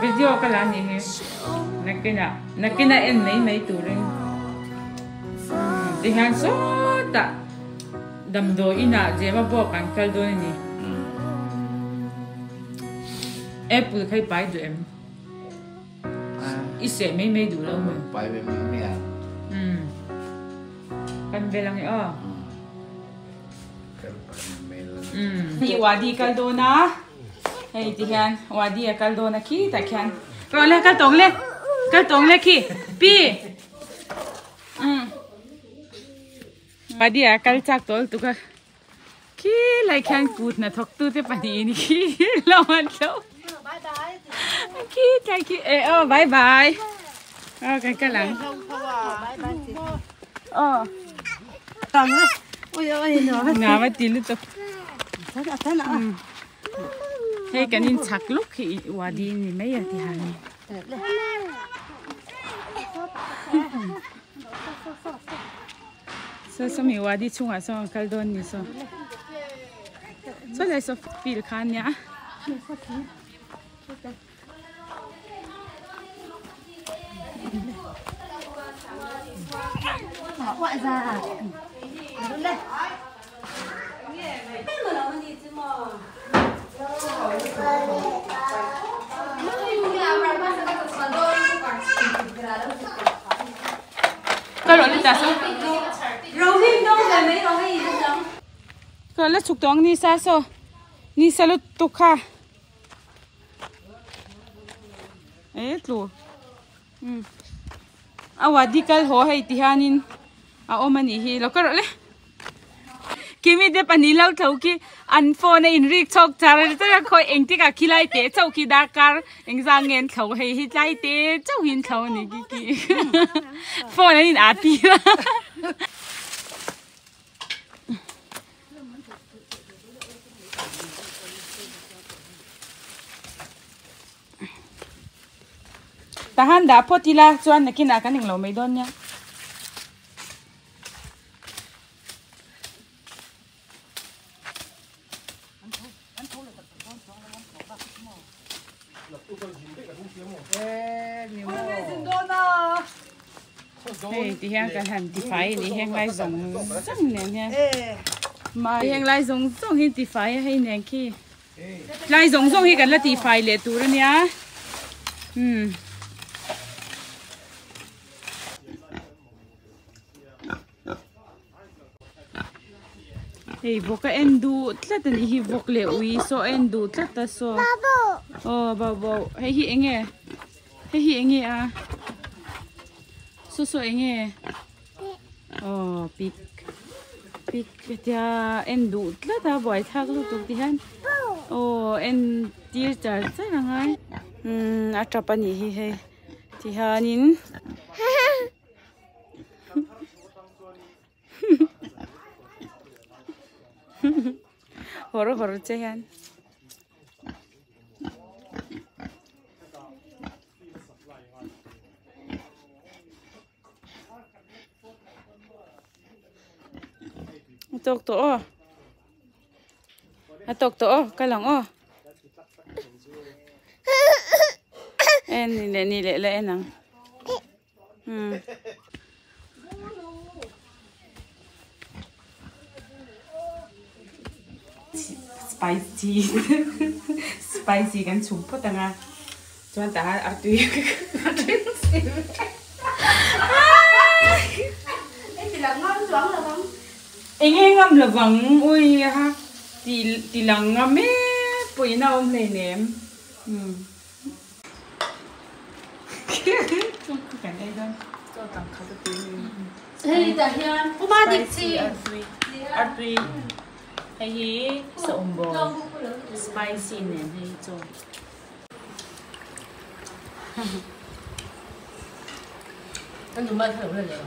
Video ka la ni hi nakinah nakinah en mai mai turin tihian sawtah damdawi inah Jema bawk an kal dawn a ni. Apple kha i pai duh em? I seh mai mai duh lo maw? Pai ve mai mai a. Umm. Kan bel ang e aw. Kan pai mai mai lo. Umm. Hei wadi kal dawn a. Hei ti hian wadi a kal dawn a khi tah khian. Rawh le kal tawng le. Kal tawng le khi. Pi. Umm. Wadi a kal chak tawl tuk a. Khi lai khian kut hnathawk tute pahnihin khi lo an tlo. Khi tlai khi e aw bye bye. Aw kan kal ang. Aw. Ngam a ti lutuk. Hei kan in chak luk hi wadi ni mai a ti han. Saw sawmi wadi chhungah sawn an kal dawn ni saw saw lai saw field kha a nia. Ka la chhuk tawh ang ni sa saw ni sa lutuk kha e tlu um a wadi kal haw hei ti hianin a awm a nih hi lo ka rawh le. Kimi te pahnih lo tho khi an phone a in rik chhawk char char a khawi engtik ah khilai teh chauh khi darkar engzah nge an thlo hei hi tlai te chauh hi an thlo a ni khi khi phone an in ah tir a. Tahan dah phawt ila chuan nakinah kan englo mai dawn nia. Hei ti hian kan han tifai a ni heng lai zawng zawng nen hian mai heng lai zawng zawng hi tifai a hei nen khi Tlai zawng zawng hi kan la tihfai leh tur a nia. Umm. Hei vawk a en duh tlat a nih hi vawk leh ui saw a en duh tlat a saw. Aw bo bo hei hi eng nge hei hi eng nge a saw saw eng nge aw pik pik hetia en duh tlat a buaithlak lutuk ti hian aw en tir char char a ngai umm a tap a nih hi hei ti hianin. Hawr hawr che hian. A tawk tawh aw. A tawk tawh aw kal ang aw. En ni leh ni leh la en ang. Hmm. Spicy spicy kan chhum phawt ang a chuan tah hian artui eng nge ngam lovang ui ha ti ti lang ngam e. Puihna awm hleinem. Umm. Kan ei dawn. Chaw tang khat a tui ni. Hei tah hian puma dik chi. Artui. Artui. Hei hi saumbawl spicy nen hei hi chaw. Kan duh mai kha lo la leh.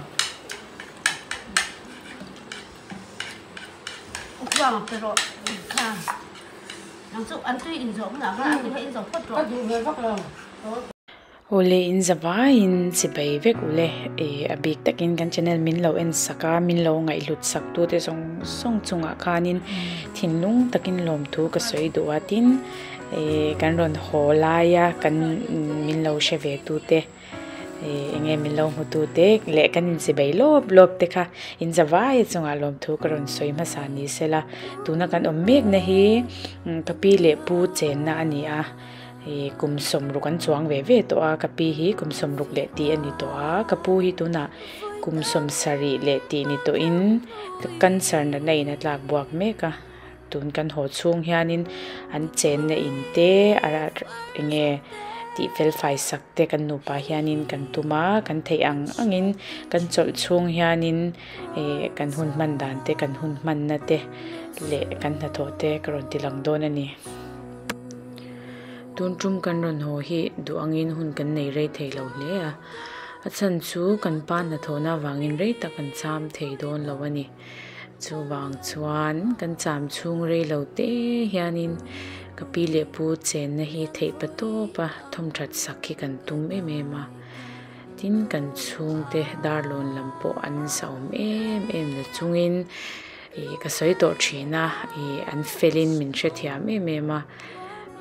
Uang pe rawh kha. Nang chu an tui in zawh hunah khan an tui kha in zawh phawt rawh. Ka duh ve vak lo. Awle in zavaiin chibai vek ule ih a bik takin kan channel min lo en sak a min lo ngaihhlut sak tu te zawng zawng chungah khanin thinlung takin lawmthu ka sawi duh a tin ih kan rawn haw laia kan min lo hre ve tu te. Ih eng nge min lo hmu tu te leh kan inchibei lawp lawp te kha in zavai a chungah lawmthu ka rawn sawi hmasa ni sela tuna kan awm mek na hi ka pi leh pu chenna a ni a ih kum sawmruk an chuang ve ve tawh a ka pi hi kum sawmruk leh tih a ni tawh a ka pu hi tunah kum sawmsarih leh tih ni tawhin cancer natna in a tlak buak mek a. Tun kan haw chhung hianin an chenna in te a eng nge tih fel fai sak te kan nupa hianin kan tum a, kan theih ang angin kan chawlh chhung hianin ih kan hun hman dan te kan hun hmanna te leh kan hnathawh te ka rawn ti lang dawn a ni. Tun tum kan rawn haw hi duh angin hun kan nei rei thei lo hle a, a chhan chu kan pa hnathawhna avangin rei tak an cham thei dawn lo a ni. Chuvang chuan kan cham chhung rei lo te hianin ka pi leh pu chenna hi theih pa tawp a thawmthat sak hi kan tum em em a. Tin kan chhungte darlawn lam pawh an zahawm em em na chungin ih ka sawi tawh thin a ih an felin min hrethiam em em a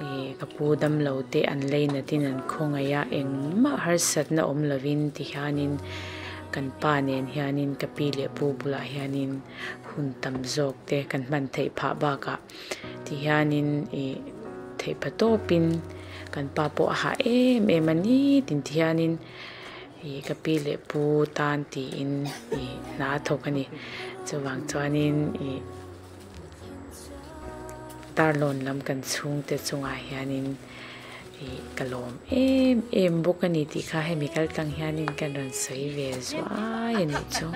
ih ka pu damlo te an leinatin an khawngaih a engmah harsatna awm lovin ti hianin Kan pa nen hianin ka pi leh pu bulah hianin hun tam zawk te kan hman theih phah bakah ti hianin ih theih pha tawpin kan pa pawh a hah em em a ni tin ti hianin ih ka pi leh pu tan tiin ih hna a thawk a ni chuvang chuanin ih Tarlawn lam kan chhungte chungah hianin ih ka lawm em em bawk a ni tih kha hemi kal tlang hianin kan rawn sawi ve zuai a nih chu.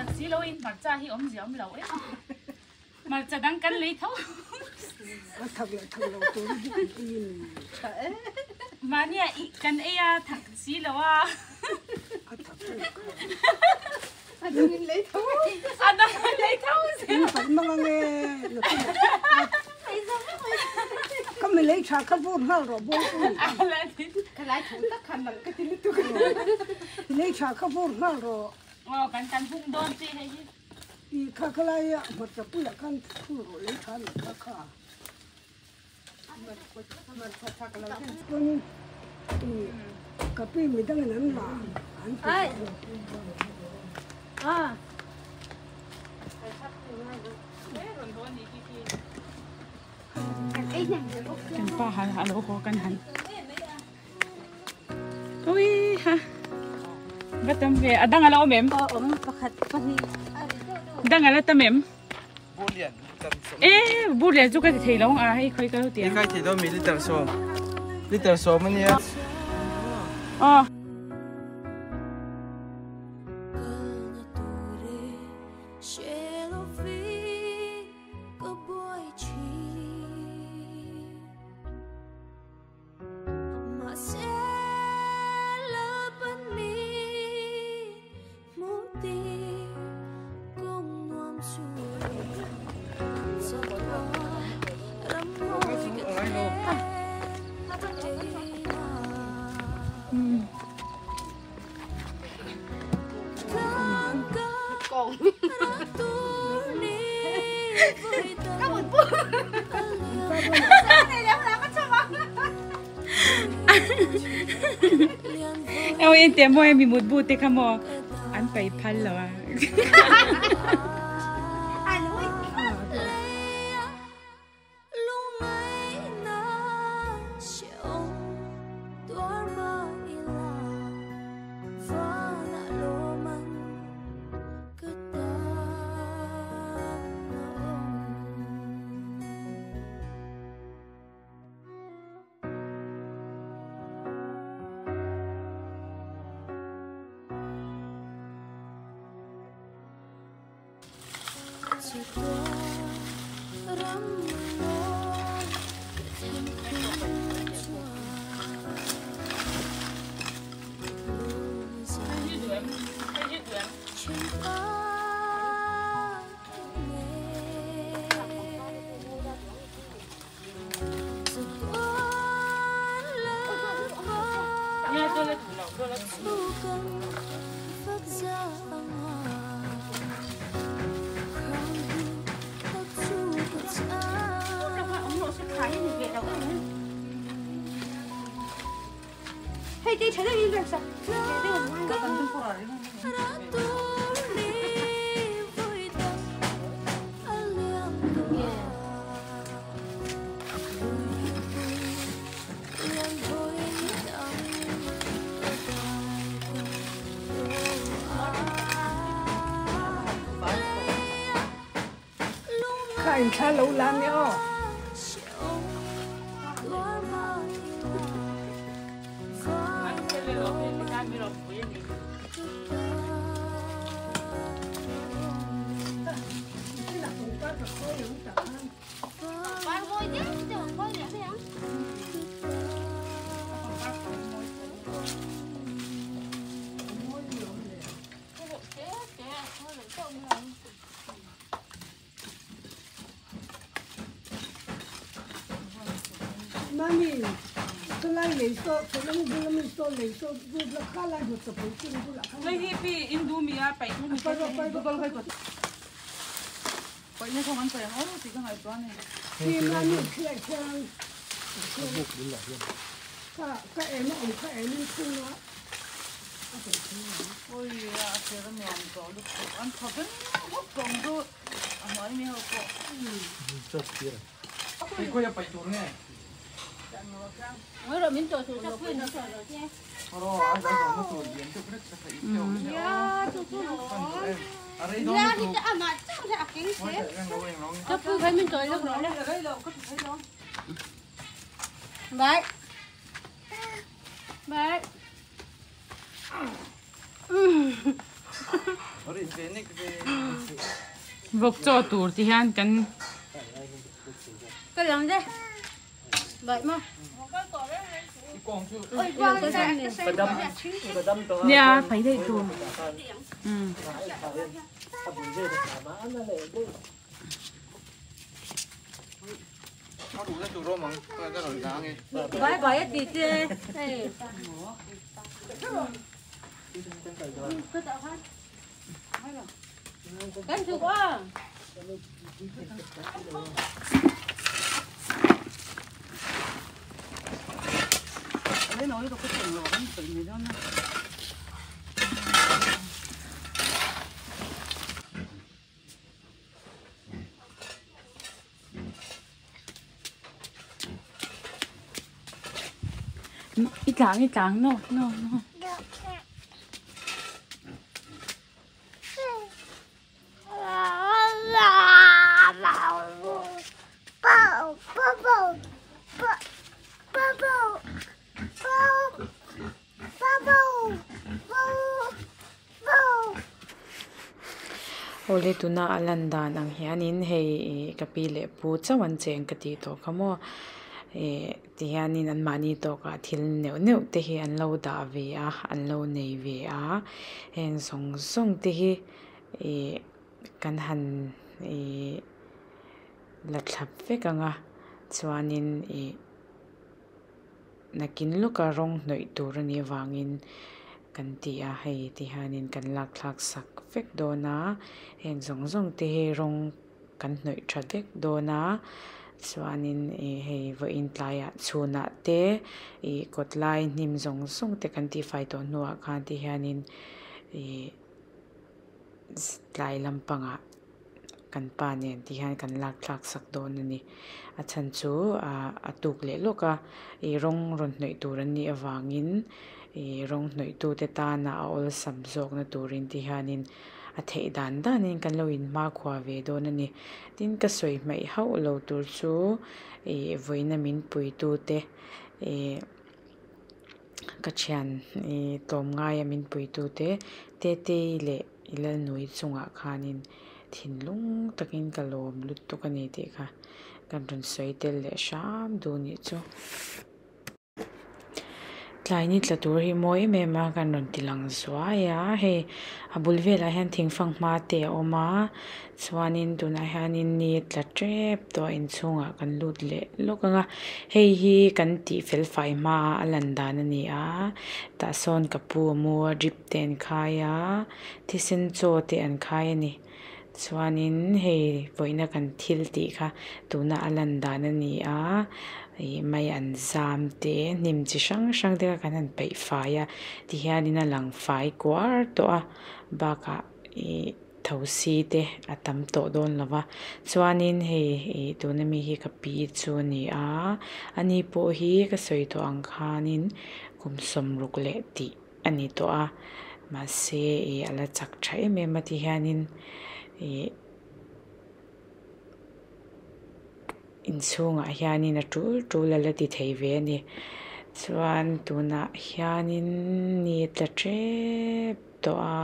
A dang in lei tho. A dang in lei tho zel. In fak mang ange. Ka mi lei tha kha vur nghal rawh bawng pui. Ka lai tho tak khan nalh ka ti lutuk. Lei tha kha vur nghal rawh. Aw kan kan hung dawn chi hei hi. I kha ka lai a hmarcha puiah khan phur rawh lei tha nih kha kha. Ka pi midangin an la an ti Kan pa han a lo haw kan han Ui ha va tam ve a dang a la awm em? Awm pakhat pahnih dang a la tam em? E bur lian chu ka ti thei lo ang a hei khawi ka lo ti ang. Kai thei dawn mi liter sawm liter sawm ania. Aw. Eo en te maw hemi mut bu te kha maw an pai phal lo a. Kha in thla lo la nia aw. Mami, khilai lei saw, thlan bula mi saw lei saw, bula kha lai hmu chawpui chung bulah khan. Hei hi pi in du mi a paih thu mi Pai rawh, pai rawh. Paih na thawng an paih ang aw tih ka ngaihtuah a ni. Pi mami khilai khian kha ka em a awm kha em in thung a. Oi a a cher a nuam tawh lutuk an thaw veng vawk tawh ang chu a hnuai mi ho pawh. Hei khawi a paih tur nge? Vawk chaw tur ti hian kan Nia phei daih tur. I tlang i tlang no no no. Awle tuna a lan dan ang hianin hei ih ka pi leh pu chauh an cheng ka tih tawh kha maw ih ti hianin an mahni tawkah thil neuh neuh te hi an lo dah ve a an lo nei ve a heng zawng zawng te hi ih kan han ih la thlap vek ang a chuanin ih nakin lawka rawng hnawih tur a nih avangin kan ti a hei ti hianin kan lak thlak sak vek dawn a heng zawng zawng te hi rawng kan hnawih tha vek dawn a chuanin ih hei vawiin tlaiah chhunah te ih kawt lai hnim zawng zawng te kan tihfai tawh hnuah khan ti hianin ih tlai lampangah kan pa nen ti hian kan lak thlak sak dawn a ni a chhan chu ah a tuk leh lawk a ih rawng rawn hnawih tur an nih avangin ih rawng hnawih tu te tana a awlsam zawk na turin ti hianin a theih dan danin kan lo in hmakhua ve dawn a ni tin ka sawi hmaih hauh lo tur chu ih vawiina min pui tu te ih ka thian ih tlawm ngaia min pui tu te tetei leh i lalnui chungah khanin. Thinlung takin ka lawm lutuk a ni tih kha kan rawn sawi tel leh hram duh nih chu. Tlai ni tla tur hi mawi em em a kan rawn ti lang zuai a hei a bul velah hian thing fanghma te a awm a chuanin tunah hianin ni a tla tep tawh a inchhungah kan lut leh lawk ang a hei hi kan tih fel fai hma a a lan dan a ni a tah sawn ka pu a mu a drip te an khai a thisen chaw te an khai a ni. Chuanin hei vawiina kan thil tih kha tuna a lan dan a ni a ih mai an zam te hnim chi hrang hrang te kha kan han peih fai a tihianin a lang fai kuar tawh a bakah ih thosi te a tam tawh dawn lo va chuanin hei ih tuna mi hi ka pi chu a ni a ani pawh hi ka sawi tawh ang khanin kum sawmruk leh tih. a ni tawh a mahse ih a la chak tha em em a ti hianin ih inchhungah hianin a tul tul a la ti thei ve a ni chuan tunah hianin ni a tla tep tawh a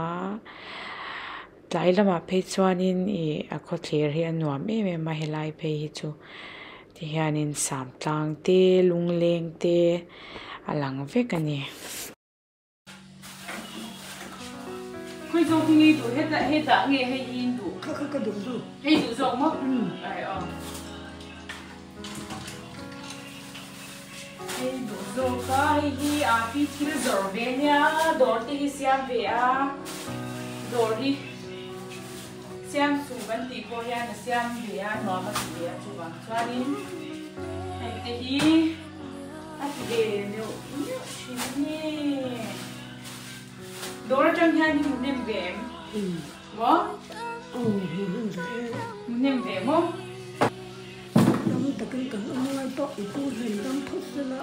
tlai lamah phei chuanin ih a khawthlir hi a nuam em em a helai phei hi chu ti hianin samtlang te lungleng te a lang vek a ni. Khawi zawk hi nge duh hetah hetah nge hei hi in duh? Kha kha ka duh zawk. Hei duh zawk maw? Ai aw. Hei duh zawk a hei hi a pi thil zawrh ve nia dawr te hi siam ve a dawr hi siam suh kan tih pawh hian a siam ve a nuam a ti ve a chuvang chuanin hei te hi A ti ve neuh neuh thin a ni. Dawr atang hian i hmu hnem ve em? Maw? Hmu hnem ve maw? Dam takin kan awm ngai tawh i pu hian dam phawt sela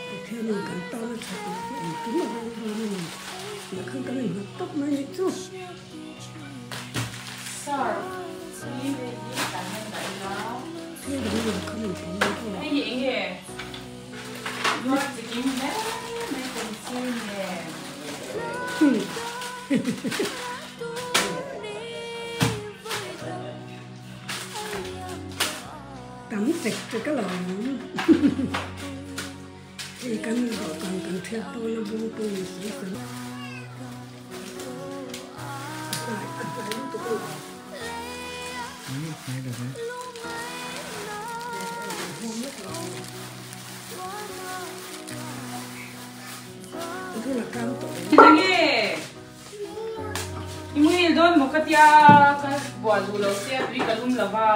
Pathianin kan tan a tha tur chu engkim a reng dawn a ni. Lehkhan kan innghat tawp mai nih chu. Sir, hi hei hi kan han dah ila. Thil dang lo kha min pawm mai tawh. Hei hi eng nge? Ruat chikim hle mai pencil nen. Tam chek chek a lo awm. Hei kan dawhkan kan thiat dawn a bung pawh ni sawi sawi. Enge i muhil dawn maw ka tia ka buah duh lo sia tui ka lum lova.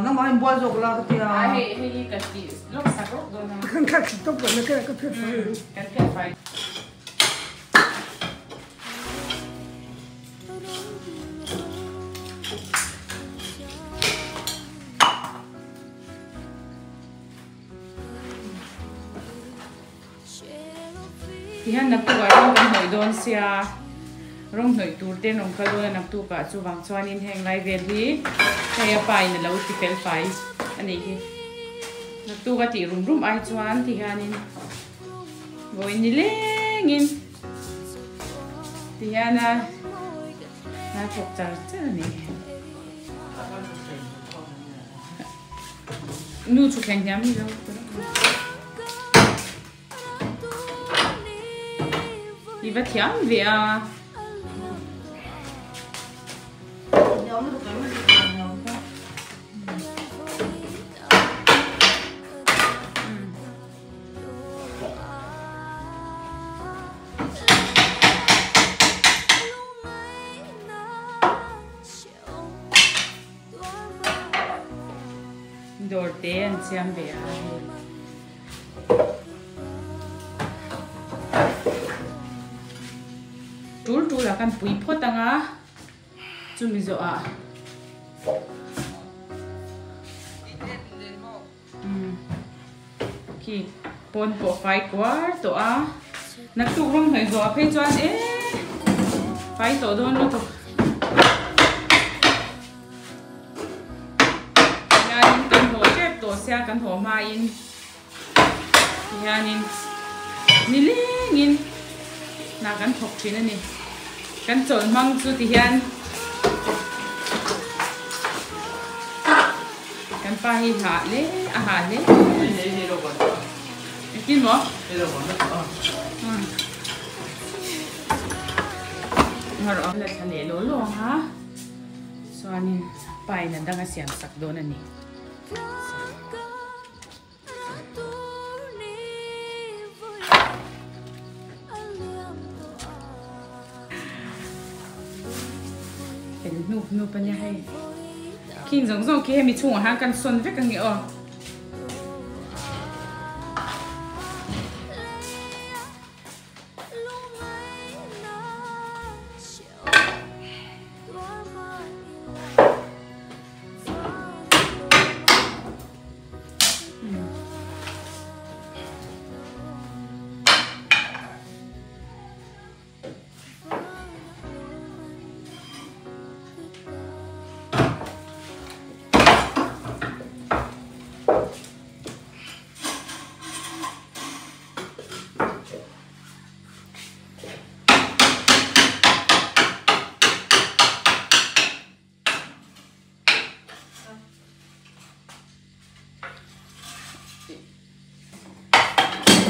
Nangmah in bual zawk la ka tia. A hei hei hi ka tih lawk sak rawk dawn a. Kan kha thli tawp rawh na kela ka phiat fai ang. Kan phiat fai. Tihian naktukah rawng kan hnawih dawn sia rawng hnawih tur te an rawn kal dawn a naktukah chuvang chuanin heng lai vel hi hei a pa in a lo ti fel fai a nih hi naktuk a tih rum rum ai chuan tihianin vawiin ni lengin tihian a a thawk char char a ni. Nu chu thleng hiam ni lo. I va thiam ve a. Dawr te an siam ve a hei. Tul tul ah kan pui phawt ang a chumi zawh ah Khi pawn pawh fai kuar tawh a naktuk rawng hnawih zawh ah phei chuan e fai tawh dawn lutuk hianin kan haw tep tawh sia kan haw hmain tihianin nilengin hna kan thawk thin a ni. Kan chawlh hmang chu ti hian kan pa hi hah hle a hah hle. Engtin maw? La thla leh law law ang a, chuanin pa in a dang a siam sak dawn a ni. Fel hnup hnup a nia hei. Khing zawng zawng khi hemi chhungah hian kan sawn vek ang e aw.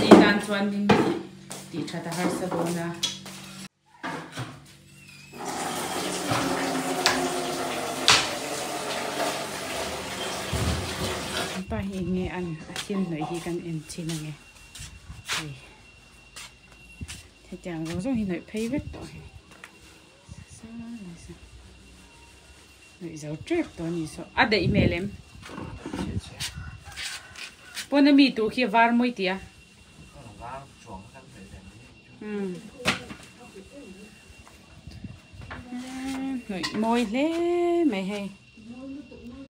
Ni tan chuanin tih that a harsa dawn a. Pa hi eng nge an a thil hnawih hi kan en thin ang e. Hei hetiang zawng zawng hi hnawih phei vek tawh a ni. Hnawih zo tep tawh a ni saw a daih hmel em? Pawn a mi tur khi a var mawi tih a. Hnawih mawi hle mai hei.